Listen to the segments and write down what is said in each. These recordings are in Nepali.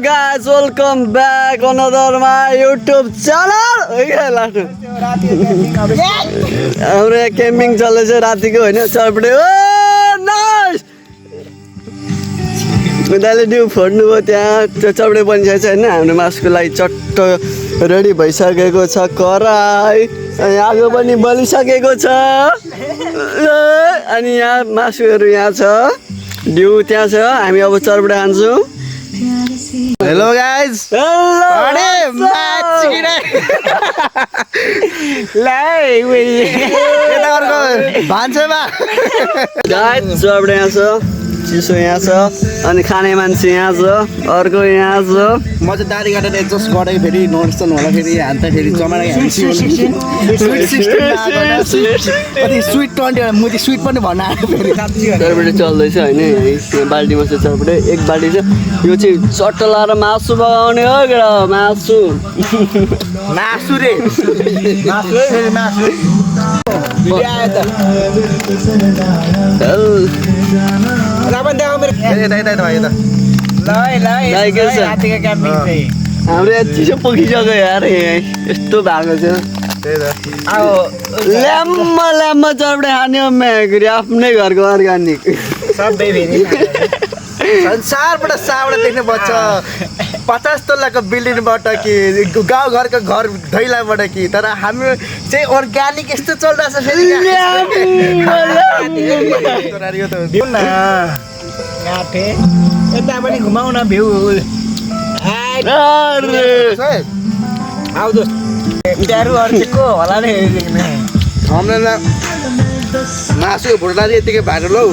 guys, welcome back another my YouTube channel. हाम्रो यहाँ क्याम्पिङ चल्दैछ रातिको होइन चरपटे नाइस दाइले ड्यु फोड्नु भयो त्यहाँ चरपटे बनिसकेको छ होइन हाम्रो मासुको लागि चट्ट रेडी भइसकेको छ कराई अनि आगो पनि बलिसकेको छ अनि यहाँ मासुहरू यहाँ छ ड्यु त्यहाँ छ हामी अब चरपटे खान्छौँ हेलो गाइज भान्सेमा चरपटे यहाँ छ चिसो यहाँ छ अनि खाने मान्छे यहाँ छ अर्को यहाँ छ म चाहिँ दारी काटेर एडजस्ट गरेँ फेरि नर्सन होला फेरि हान्दा फेरि जमाना स्विट 20 म स्विट पनि भन्न आएको फेरि चरपटे चल्दैछ होइन यहाँ बाल्टीमा छ चरपटे एक बाल्टी छ यो चाहिँ चट्ट लाएर मासु पकाउने हो केटा मासु मासु रे हाम्रो यहाँ चिसो पोखिसक्यो यार यस्तो भएको छ ल्याम्मा ल्याम्मा चरपटे खाने हो म्यागरी आफ्नै घरको अर्ग्यानिक सबै फेरि संसारबाट साबाट देख्ने बच्च 50 तल्लाको बिल्डिङबाट कि गाउँघरको घर दैलाबाट कि तर हामी चाहिँ अर्ग्यानिक यस्तो चलिरहेछ फेरि यता पनि घुमाउन भ्यू आउँदो को होला नि हामीलाई मासु भुट्दा चाहिँ यतिकै भाँडो लौ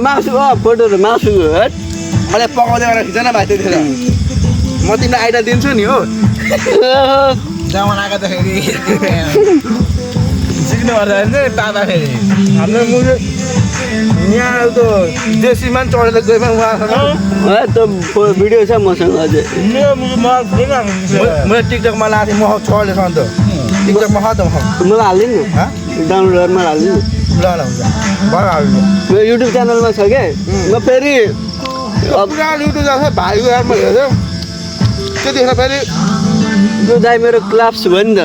मासु फोटोहरू मासु मलाई पकाउँदै गरेर खिच न भाइ त्यतिखेर म तिमीलाई आइडिया दिन्छु नि हो जमानाको त फेरि सिक्नु पर्दा ताता फेरि हाम्रो मुझे यहाँ त देशीमा पनि चढेर गएमा उहाँ भिडियो छ मसँग अझै मैले टिकटकमा लाएको थिएँ म चढेछ अन्त टिकटकमा त मलाई हालिदिनु डाउनलोडमा हालिदिनु ल ल हुन्छ भयो हाल्नु मेरो युट्युब च्यानलमा छ क्या म फेरि पुरा युट्युब जान्छ भाइको यारमा हेर्छ त्यतिखेर फेरि दाइ मेरो क्लाप्स भयो नि त